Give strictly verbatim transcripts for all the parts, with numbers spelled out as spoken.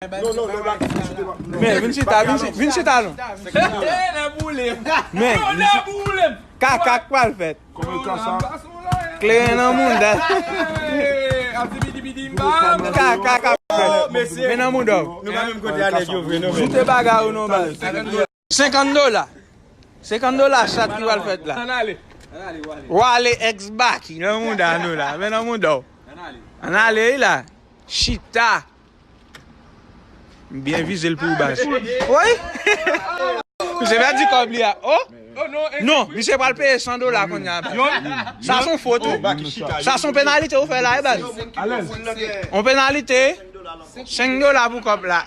Men, vin chita, vin chi-, vin chita non. Men, kaka k pral fèt. Kleren nan mouda. Kaka k ap fèt. Men nan mouda w. Joute bagay ou non, baz. Senkant dola. Senkant dola chat ki pral fèt la. W ale ex Baky nan mouda nou la. Men nan mouda w. Ann ale wi la. Chita. M byen vize l pou ou, baz. Wi. Misye pèdi kòb li a. Oh! Non, misye pral peye san dola kounye a, baz. Sa se yon fot, wi. Sa se yon penalite ou fè la, wi, baz. Yon penalite. Senk dola pou kòb la.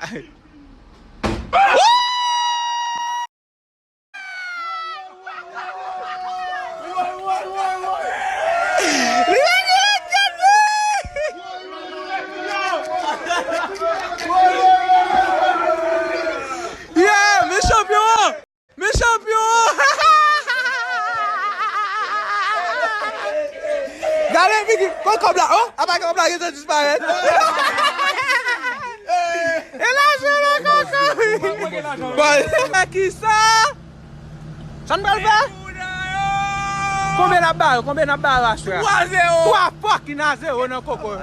Yeah, men chanpyon an! Men chanpyon an! Gade figi, kot kòb la? Oh, apa kòb la gentan disparèt? E lajan nan kòkò. Bon, kisa? Sa n pral fè? Konbyen n ap ba yo? Konbyen n ap ba yo aswè a? Twa zewo. Twa fucking a zewo nan kòkò.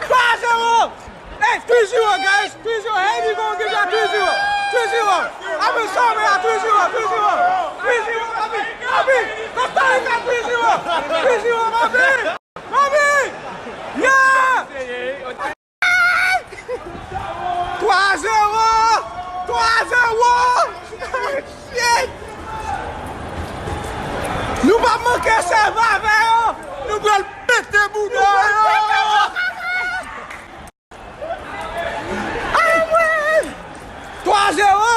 Twa zewo. Hey, three zero, guys. Three zero. Hey, we gonna give y'all three zero. Three zero. Api, sòmè a, three zero, three zero. Three zero, api, api. Costa Rica, three zero. Three zero, api. Mami! Yeah! Twa zewo! Twa zewo! Shit! Nou p ap manke sèvi avè yo! Nou pral pete bouda yo! Anmwey! Twa zewo!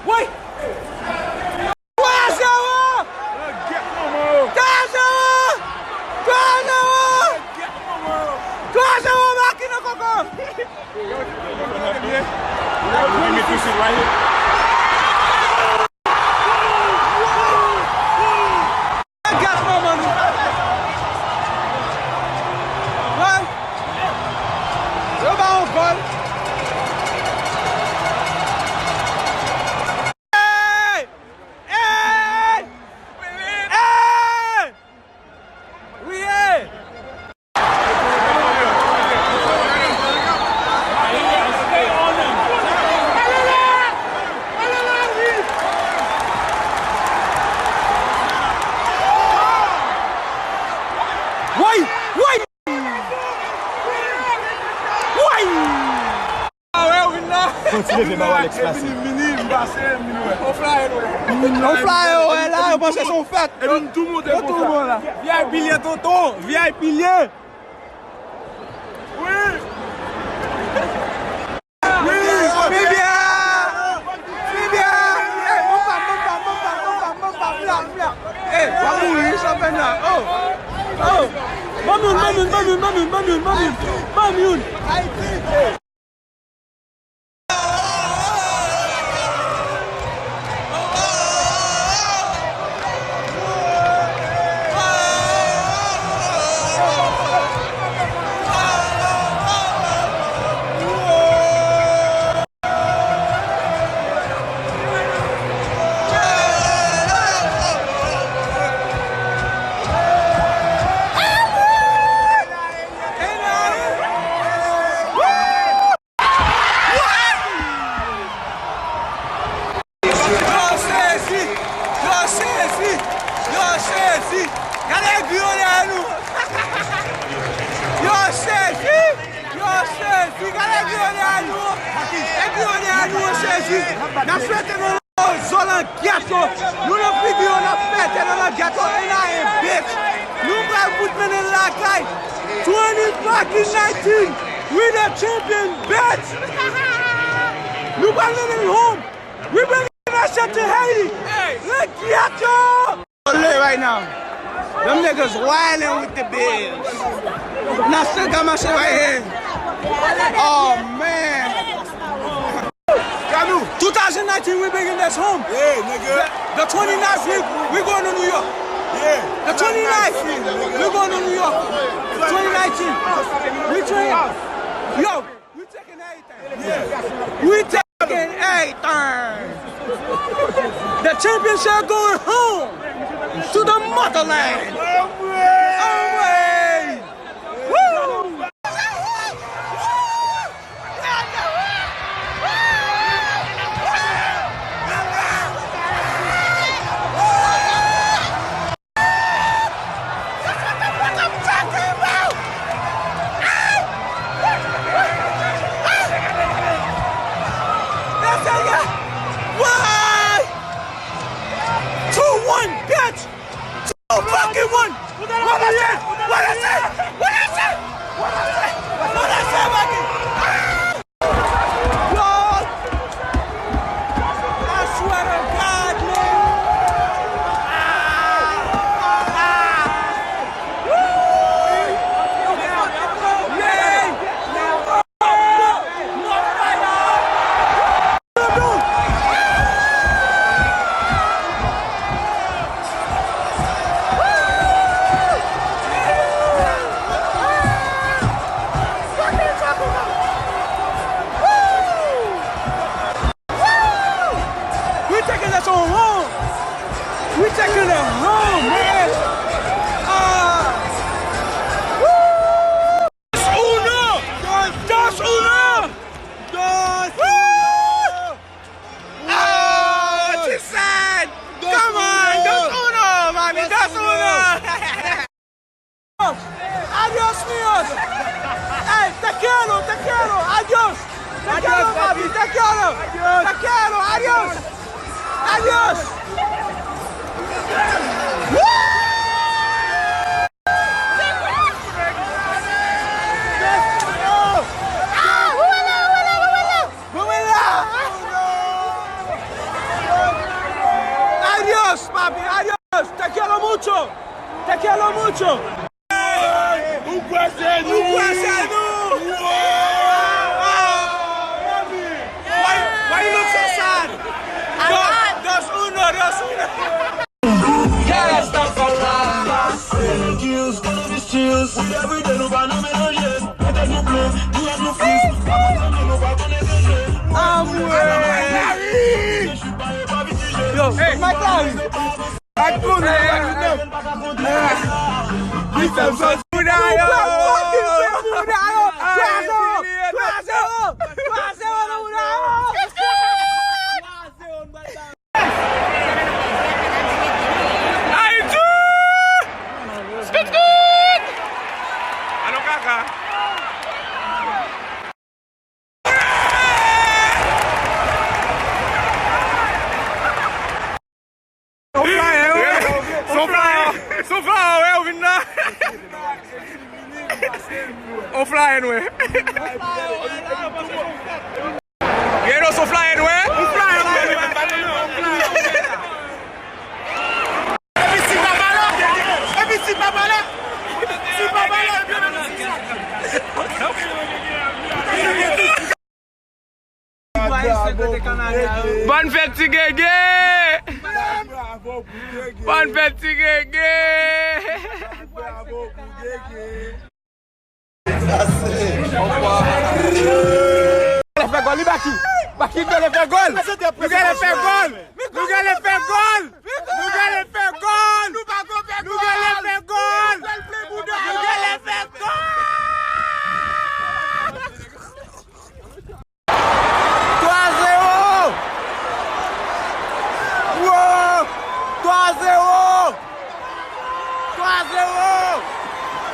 Woy! Twa zewo! Twa zewo! Twa zewo! Twa zewo, Baky nan kòkò! Gad manman nou. Woy! Yo ba yon gòl. Hey! Hey! Hey! Wi, hey! Woy! Woy! Woy! Fò ti leve ba w Alex pase. On flyer ou wè la, yo panse se yon fèt. Epi m tou monte konsa. V I P lye tonton, V I P lye. Wi. Wi, wi, wi. Ey, w ap mouri, wi, chanpyona. Oh, oh. Ban m youn, ban m youn, ban m youn, ban m youn, ban m youn, ban m youn. Ban m youn. Yo sezi! Yo sezi! Yo sezi! Gade egri yo dèyè nou! Yo sezi! Yo sezi! Gade egri yo dèyè nou! Egri yo dèyè nou, yo sezi! N ap swete nou zo nan gèt yo! Nou nan figi yo, n ap pete nan gèt yo! N A N, bitch! Nou pral fout mennen l lakay! Twenty fucking nineteen! We the champion, bitch! Nou pral mennen l home! We bringing that shit to Haiti! Hey! Let's get yo! Right now, them niggas wildin' with the bills. Now still got my shit right here. Oh man. Two thousand nineteen, we bringing this home. Yeah, nigga. The, the twenty-ninth, we, we going to New York. The twenty nineteen, we going to New York. Twenty nineteen, we train. Yo, we taking everything. We taking everything. The championship going home to the motherland. Always. Woo! Why? Two one, bitch! Two fucking one! What I say? What I say? What I say? What I say? What I say, Maggie? Ah! Lord! I swear to God, man! Ah! Ah! Woo! Yeah! We taking this one home. We taking it home, man. Ah. Woo! Dos uno! Dos uno! Dos uno! Ah, she said! Come on! Dos uno, mami! Dos uno! Adios, míos! Hey, te quiero, te quiero! Adios! Te quiero, papi! Te quiero! Te quiero! Adios! Adios! Woo! Adios, papi, adios. Te quiero mucho. Te quiero mucho. Ou kwè se nou? Ou kwè se nou? Why, why you look so sad? Dos uno, dos uno. Yo, hey, Mike Larry. Ak konnen, hey, hey, hey. Ayiti! Scoot, scoot! Alon kaka. On flyer, wi. Son flyer, son flyer, wi, ou vin la. On flyer, wi. Gen nou sou flyer, wi. On flyer, wi. Epi si papa la, epi si papa la, si papa la, epi si sa. Bòn fèt ti Gege! Bòn fèt ti Gege! Fè gòl, li Baky! Baky, nou genlè fè gòl! Nou genlè fè gòl! Nou genlè fè gòl! Nou genlè fè gòl! Nou genlè fè gòl! Nou genlè fè gòl! Twa zewo! Wo! Twa zewo! Twa zewo!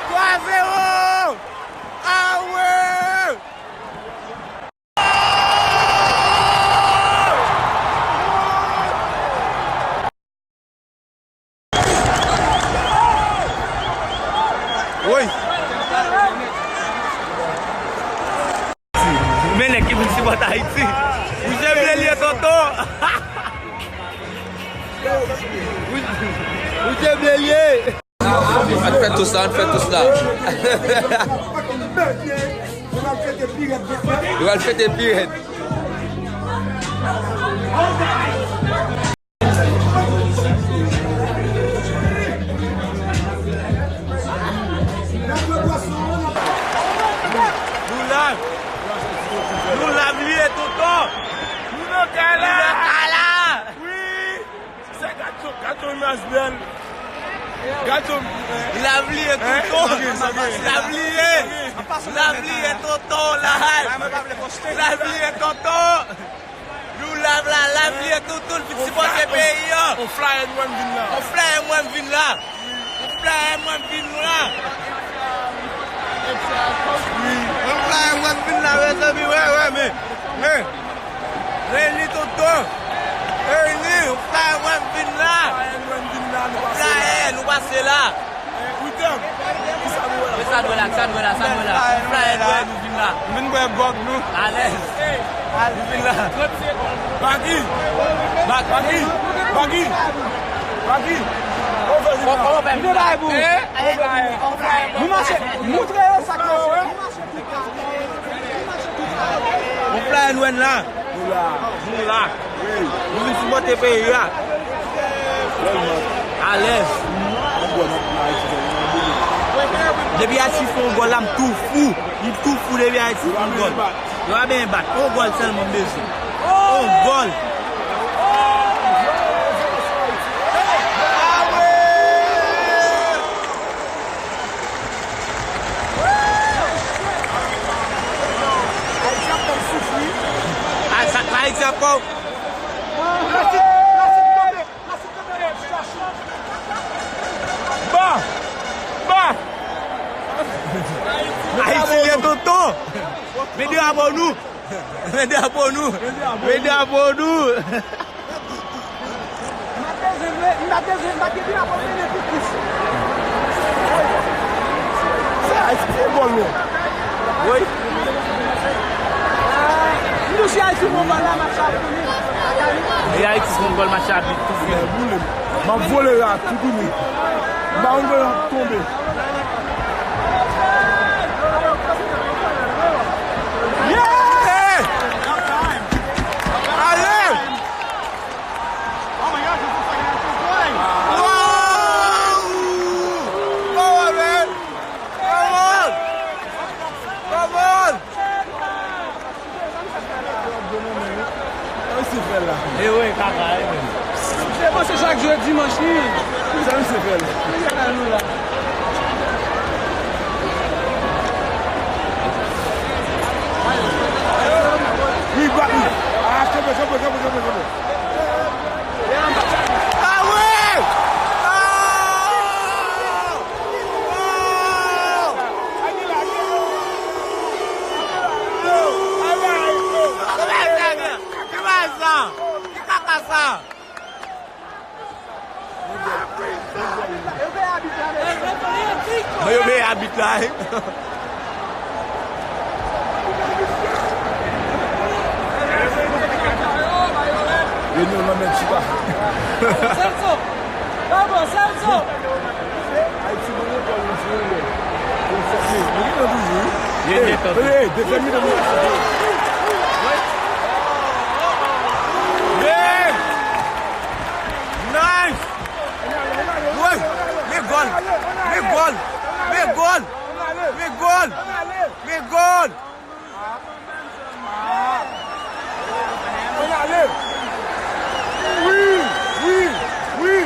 Twa zewo! Awe! Woy! Men nèg ki vin sipòt Ayiti. Wouje ble l ye, tonton. Wouje ble l ye. Ann fè tous la, ann fè tous la. Yo al fete pi rèd. Nou live li ye, tonton. Nou nan kay la. Nou nan kay la. Wi. Se gad yon, gad yon imaj bèl. Gad yon. Live li ye, tonton. Live li ye. Live li ye, tonton. Live. Live li ye, tonton. Nou live la, live li ye, tonton, vin sipòte peyi an. On flyer nou wè m vin la. On flyer mwen m vin la. On flyer mwen m vin la. On flyer mwen m vin la, mezanmi, wè, wè, men. Men. Reyini, tonton. Reyini, on flyer mwen m vin la. On flyer, nou pase la. Kisa nou wè la, kisa nou wè la, kisa nou wè la? Flyer nou wè, nou vin la. Nou vin bwè gròg nou. Alèz. Nou vin la. Bagi. Bagi. Bagi. Bagi. Kòman fè vin la? Kòman fè vin la? Nou mache, moutre yo sa k mache. On flyer nou wè n la. Nou la. Nou la. Wi. Nou vin sipòte peyi a. Alèz. Depi Ayiti fè yon gòl la, m tou fou. M tou fou depi Ayiti fè yon gòl. Yo pa benyen bat. On gòl sèlman m bezwen. On gòl. Ayiti ap fè w. Ba! Ba! Ayiti ye, tonton! Men drapo nou! Men drapo nou! Men drapo nou! M pa bezwen vle, m pa bezwen, m pa gen drapo Benen pou Kris. Se Ayiti ki fè gòl, non? Wi. M tou si Ayiti fè gòl la, match la fini. E Ayiti fè gòl, match la fini, tou fini. M ap vole la, tou fini. M pa konn kote m ap tonbe. Yeah! Ale! Wow! Come on, man! Come on! Come on! Sa misye fè la? E wi, kaka, e menm. Se panse chak jou e dimanch li. Sa misye fè la? Sa nou la. Wi, bat li. Ah, kanpe, kanpe, kanpe, kanpe, kanpe. Ah wi! Ah! Ki kaka sa? Ki kaka sa? Mwen yo veye abit la, wi. Yo nou nan men chita. Selso! Bravo, Selso! Ayiti, mwen gen gòl, mwen fè yon gòl. Mwen fè, mwen gen nan toujou, wi. Ye, ye, tanpri. Ey, ey, defen mi nan mwen. Ye! Nice! Woy! Men gòl! Men gòl! Men gòl! Men gòl! Men gòl! Ann ale! Wi! Wi! Wi!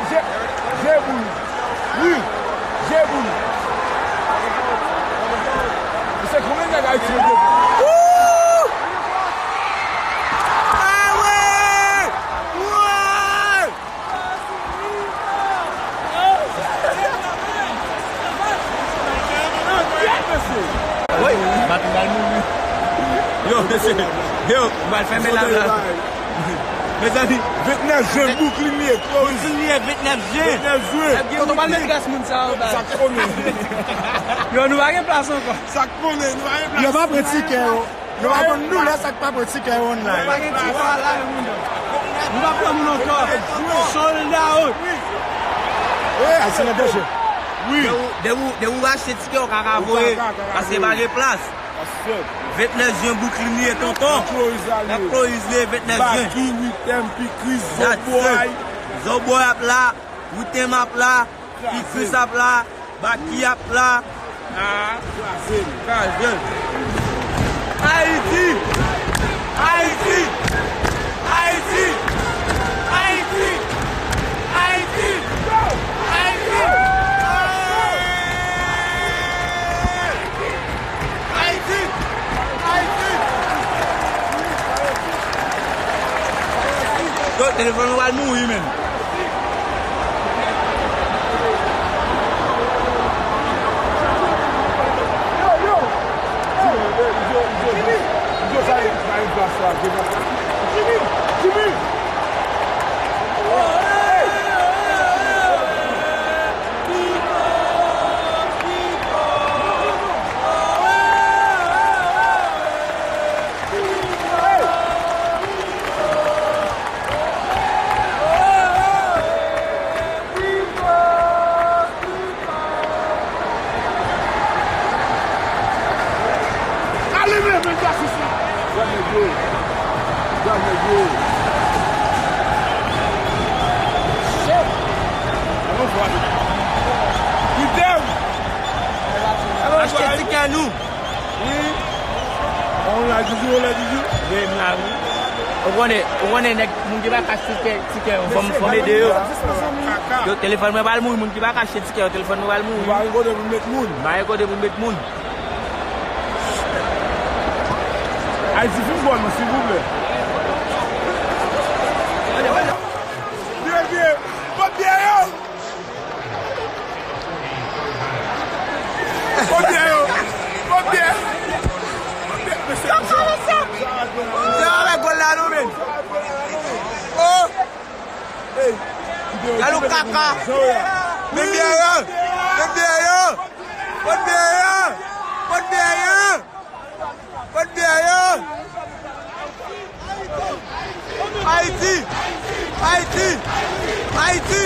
Je, je boul! Wi! Je boul! Mesye, konbyen nèg Ayiti mete? Woo! Ah wi! Wi! Wi, Matou pral mouri. Yo, mesye, yo, m pral fèmen la, la. Mezanmi. Ventnèf jen, Brooklyn li ye, Brooklyn li ye, ventnèf jen. Ventnèf jen. Tonton pral met rès moun sa yo, baz. Sa k konnen. Yo, nou pa gen plas ankò. Sa k konnen, nou pa gen plas. Yo pa pran tikè yo. Nou pa konn nou lè sa k pa pran tikè yo online. Pa gen tikè online, moun yo. Nou pa pran moun ankò. Sold out. Wi, Ayisyen nan danje. Wi. Depi w, depi w, depi w achte tikè, w ka ka voye. Paske pa gen plas. Ventnèf jen, Brooklyn li ye, tonton. Nan Cloris li ye, ventnèf jen. Baki, Witèm, Pikris, Zoboy. Zoboy ap la, Witèm ap la, Pikris ap la, Baki ap la. Ah, kraze l, kraze l. Ayiti! Ayiti! Ayiti! Ayiti! Ayiti! Ayiti! Ayiti! Ayiti! Yo, telefòn mwen pral mouri, menm. Yo, yo! Jimmy! Jimmy! Jimmy! Jimmy! Ale men, men, men, men, men, men. Shit. Achte tikè nou. Wi. On la Didi, on la Didi. Wi, m la, wi. Ou konnen, ou konnen nèg, moun ki pa ka achte tikè, tikè, fò m, fò m ede yo. Yo, telefòn mwen pral mouri, moun ki pa ka achte tikè, yo, telefòn mwen pral mouri. M pa gen kote pou m met moun. M pa gen kote pou m met moun. Ayiti fin bò non, silvouplè. Byen, byen. Bon, byen, yo. Bon, byen. Bon, byen. Mesye, mesye. Yo, avèk gòl la, nou, men. Oh. Galo kaka. Men byen, yo. Men byen, yo. Bon, byen, yo. Bon, byen, yo. Kot byen yo? Ayiti! Ayiti! Ayiti!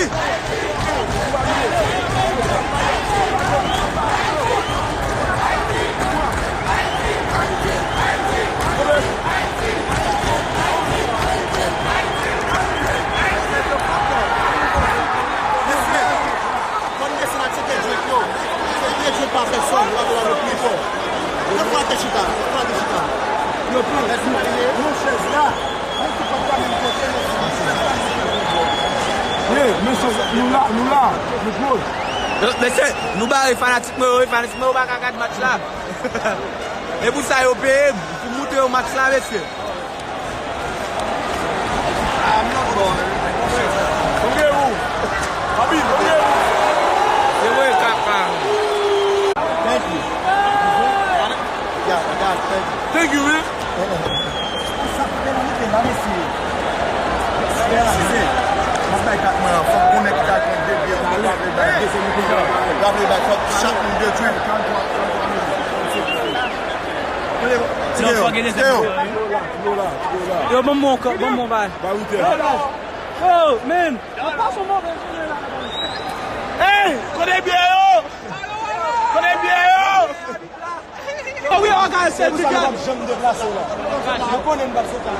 Mesye, fò n desann ak se vye drink yo. Se vye drink pa fè sòl, yo ap la nou pi fò. Lòt fwa te chita, lòt fwa te chita. Yo pran yon chèz la. Ye, mesye, nou la, nou la, nou pwoz. Yo, mesye, nou bare fanatik mwen yo, wi, fanatik mwen yo pa ka gad match la. E pou sa yo peye m, pou moute yo match la, mesye. I'm not going. Don't get who? I mean, don't get who? Se vre, kaka. Thank you. Yeah, I got it. Thank you. Thank you, man. Sa penalite la, mesye. Penalite. Mwen bay kat mwen an, fòk konnen ki ka gen de byen, pou pa vle bay de sèl moun konsa. Pa vle bay, fòk chak moun de twit. Yo, fò gen de sèl moun. Yo, ban m yon, ban m yon bay. Yo, man. Hey, kote byen yo? Kote byen yo? Oh wi, òganizasyon. Se pou sa nou p ap janm deplase la. Nou konnen nou p ap sot la.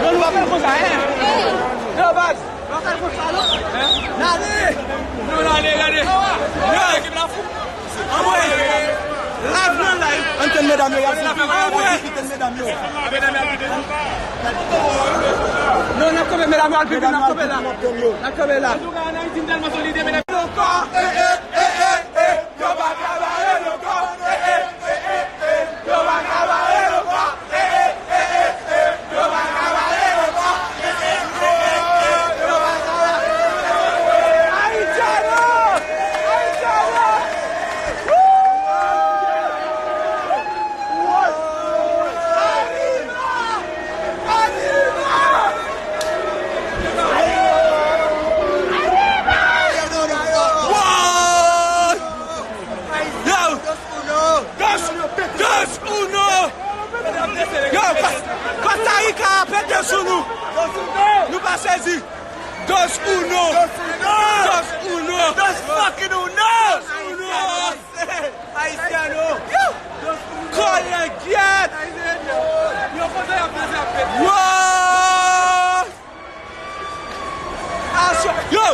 Non, nou p ap fè konsa, en. Yo, baz, nou p ap fè konsa, non. N ale. Non, n ale, gade. Yo, ekip la fou. Anmwey. Live nan live. Ann tann medam yo, y ap fè. Anmwey. Ann tann medam yo. Non, n ap kanpe medam yo, al pi vit, n ap kanpe la. N ap kanpe la. Antouka, ann Ayiti, n tèlman solidè, medam. Ankò. Eh, eh, eh, eh, eh. Yo pa ka bare l ankò. Eh, eh, eh, eh, eh. Yo pa ka bare l ankò. Eh, eh, eh, eh, eh. Yo pa ka bare l ankò. Eh, eh, eh, eh, eh. Yo pa ka bare l ankò. Haitiano! Haitiano! Woo! Woo! Arriba! Arriba! Arriba! Woo! Yo! Dos, dos uno! Yo, Kos-, Costa Rica a pete sou nou! Nou pa sezi! Dos uno! Dos uno! Dos fucking uno! Dos uno! Haitiano! Yo! Kòlè gyèt! Woo! Yo!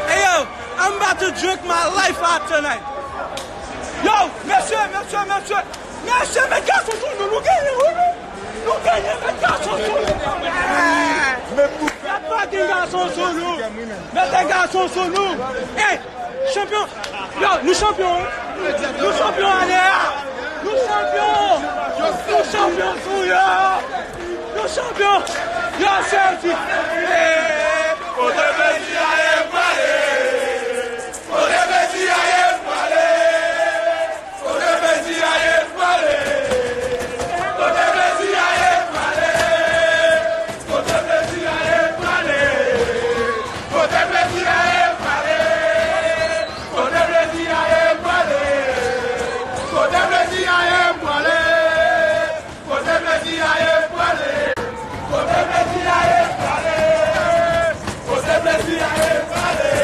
Hey, yo! I'm about to drink my life out tonight. Yo, mesye, mesye, mesye, mesye, met gason sou nou, nou genyen, wi, nou. Nou genyen, met gason sou nou. Met tout. Y ap pa gen gason sou nou. Mete gason sou nou. Ey, chanpyon. Yo, nou chanpyon, wi. Nou chanpyon ane a. Nou chanpyon. Nou chanpyon sou yo. Nou chanpyon. Yo, sezi. Ey. Kote plezi a ye pwale? Kote plezi a ye pwale? Kote plezi a ye pwale? Kote plezi a ye pwale? Kote plezi a ye pwale? Kote plezi a ye pwale? Kote plezi a ye pwale? Kote plezi a ye pwale? Kote plezi a ye pwale? Kote plezi a ye pwale? Kote plezi a ye pwale?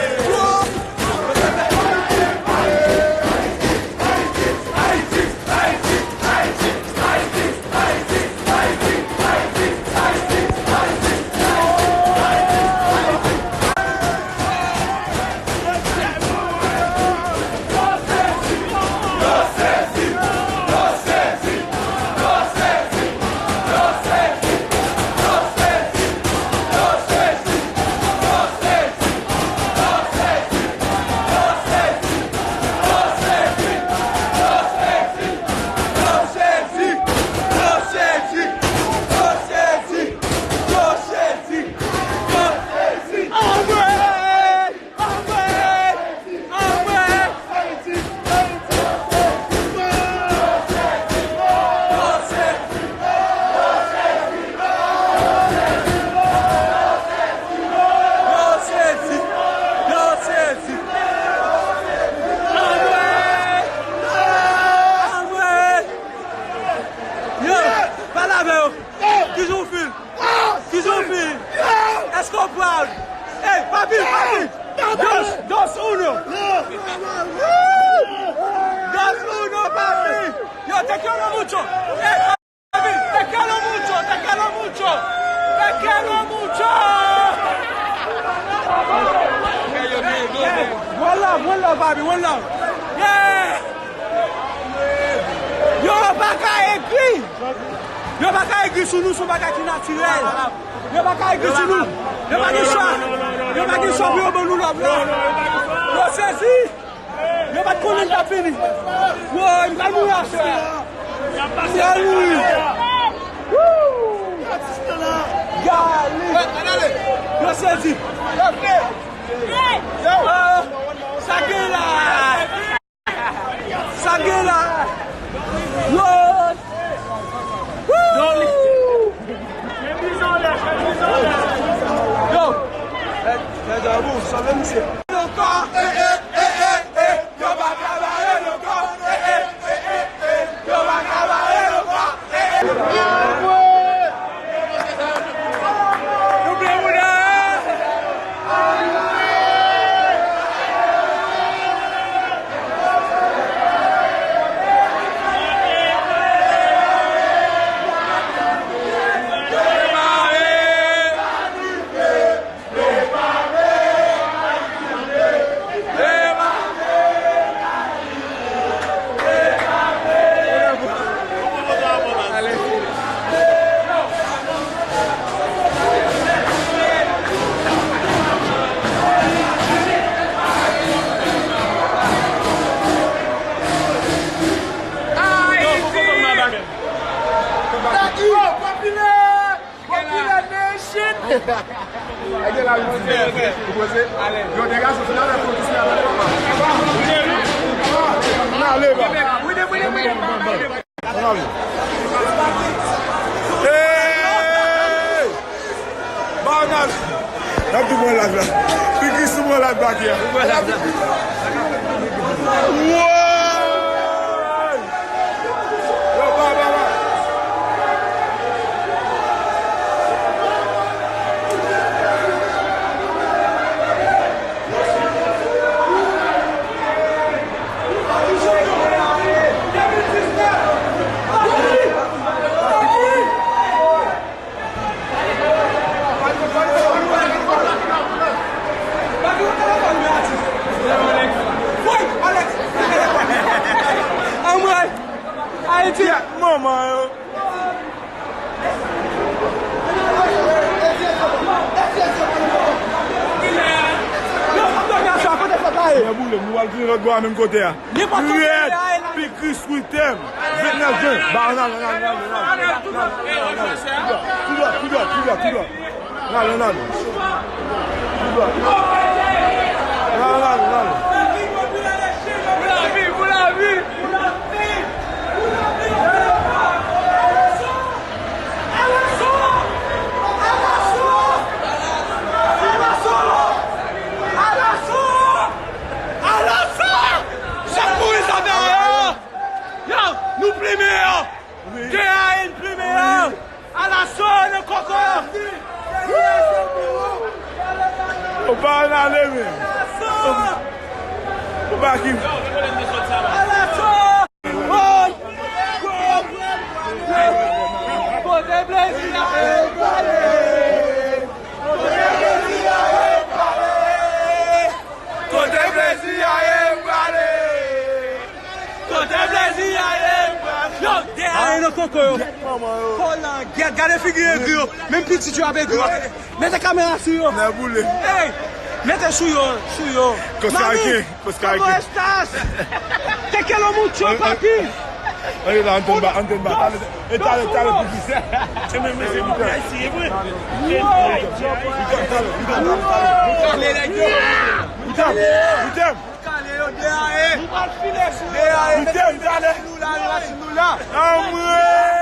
Yo, pale avè yo. Kijan w feel? Kijan w feel? Èske w proud? Ey, papi, papi! Dos, dos, uno! Dos, uno, papi! Yo, te quiero mucho! Ey, papi, te quiero mucho, te quiero mucho! Te quiero mucho! One love, one love, papi, one love! Yeah! Yo pa ka egri! Yo pa ka egri sou nou, se yon bagay ki natirèl. Yo pa ka egri sou nou. Yo pa gen chwa. Yo pa gen chwa pou yo ban nou love la. Yo sezi. Yo pa t konnen l t ap vini. Woy, m pral mouri aswè a. M pral mouri. Woo! Gali. Yo sezi. Ah, sa gen la. Sa gen la? Yo! Woo! Yo! Ankò! Eh, eh, eh, eh, eh! Yo pa ka bare l ankò! Eh, eh, eh, eh, eh! Yo pa ka bare l ankò! Eh, eh, eh, eh! Double bouda! Ayiti! Popilè! Popilè Nation! Yo, dega sou final la pou ti sila nan papa. N ale, papa. Ann ale. Hey! Banal! N ap tou pran live la. Figi sou pran live la, Pierre. Woy! Yo, ba, ba, ba. Kèt manman yo. Mwen boule, nou al tounen lòt bò a menm kote a. Red, Pi Chris Withem, vennèf jen. Ba, nan, nan, nan. Tou dwat, tou dwat, tou dwat, tou dwat. N ale, n ale. N ale, n ale, n ale. Pou lavi, pou lavi. Yo, nou plimen yo. De a yen plimen yo. Alaso nan koko yo. Ou pa ann ale, men. Ou pa ki. Kote plezi a ye pale. Kote plezi a ye pale. Kote plezi a ye pale. Kote plezi a ye pale. Yo, de a yen nan koko yo. Manman yo. Kolan, gade, gade figi egri yo. Menm pitit yo ap egri yo. Mete kamera sou yo. Nèboule. Ey, mete sou yo, sou yo. Koska Mami, ke, Koska komo ke. Estas? Te quiero mucho, papi. Ann ba, ann ba, ann ba. Talè, e talè, talè pou ki sa. Se menm mesye pou Ayiti, e vre. Woutem, woutem, woutem. Woutem, talè. Anmwe.